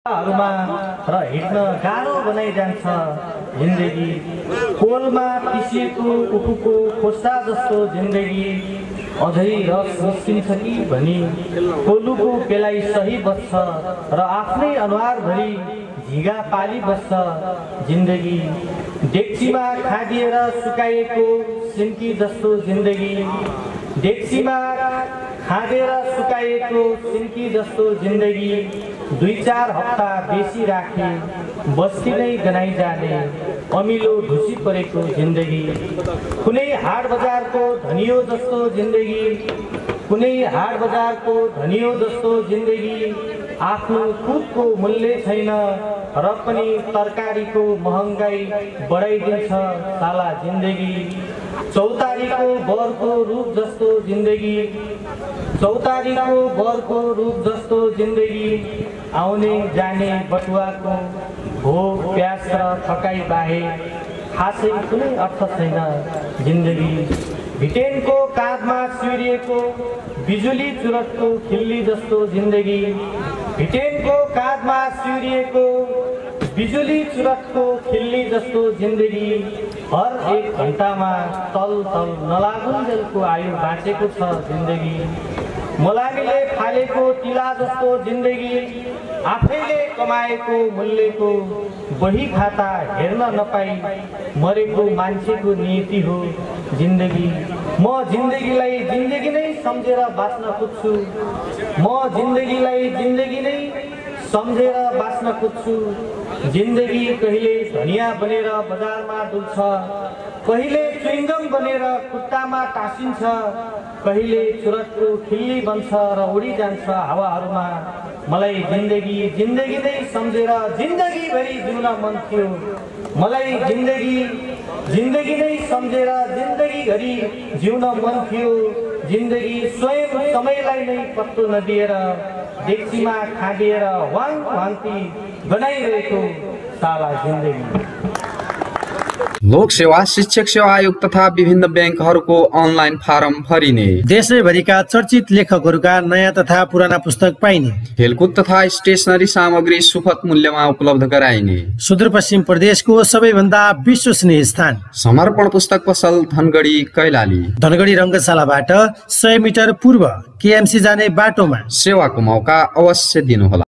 हरूमा र हिँड्न गाह्रो बनाइ जान्छ जिन्दगी। कोलमा पिसिएको उखुको खोस्टा जस्तो जिन्दगी अझै रस निस्किन्छ कि भनी कोलुको पेलाइ सही बस्छ र आफ्नै अनुहारभरि झिगा पाली बस्छ जिन्दगी। डेक्चीमा खादिएर सुकाएको सिन्की जस्तो जिन्दगी, डेक्चीमा खादेर सुकाएको सिन्की जस्तो जिन्दगी। 2-4 हप्ता बेसी राखे बस्ती नै गनाइ जाने अमिलो ढुसी परेको जिन्दगी। कुनै हाट बजारको धनियो जस्तो जिन्दगी, कुनै हाट बजारको धनियो जस्तो जिन्दगी। आफ्नो खुदको मूल्य छैन र पनि तरकारीको महँगाई बढाइदिन्छ साला जिन्दगी। चौतारीको बरको रूप जस्तो जिन्दगी, चौतारीको बरको रूप जस्तो जिन्दगी। आउने जाने बटुवाको भोक प्यास र थकाइ बाहेक खासै कुनै अर्थ छैन जिन्दगी। भिटेनको काँधमा सिउरिएको बिजुली चुरटको खिल्ली जस्तो जिन्दगी, भिटेनको काँधमा सिउरिएको बिजुली चुरटको खिल्ली जस्तो जिन्दगी। हर 1 घण्टामा तल तल नलागुन्जेलको आयु बाँचेको छ जिन्दगी। मलामीले फालेको टिला जस्तो जिन्दगी, आफैले कमाएको मूल्यको बही खाता हेर्न नपाई मरेको मान्छेको नियति हो जिन्दगी। म जिन्दगीलाई जिन्दगी नै सम्झेर बाँच्न खोज्छु, म जिन्दगीलाई जिन्दगी नै सम्झेर बाँच्न खोज्छु। जिन्दगी कहिले धनिया बनेर बजारमा डुल्छ, कहिले चुइङ्गम बनेर खुट्टामा टाँसिन्छ, कहिले चुरटको खिल्ली बन्छ र उडी जान्छ हावाहरूमा। मलाई जिन्दगी जिन्दगी नै सम्झेर जिन्दगीभरि जिउन मन थियो, मलाई जिन्दगी जिन्दगी नै सम्झेर जिन्दगीभरि जिउन मन थियो। जिन्दगी स्वयं समयलाई नै पत्तो नदिएर डेक्चीमा खादिएर वाङ वाङ्ती बनाइरहेको साला जिन्दगी। लोक सेवा शिक्षक सेवा आयोग तथा विभिन्न ब्याङ्कहरूको अनलाइन फारम भरिने, देशैभरिका चर्चित लेखकहरूका नयाँ तथा पुराना पुस्तक पाइने, खेलकुद तथा स्टेसनरी सामग्री सुपथ मूल्यमा उपलब्ध गराइने, सुदूरपश्चिम प्रदेशको सबैभन्दा विश्वसनीय स्थान समर्पण पुस्तक पसल धनगढी कैलाली। धनगढी रङ्गशालाबाट 100 मिटर पूर्व केएमसी जाने बाटोमा सेवाको मौका अवश्य दिनुहोला।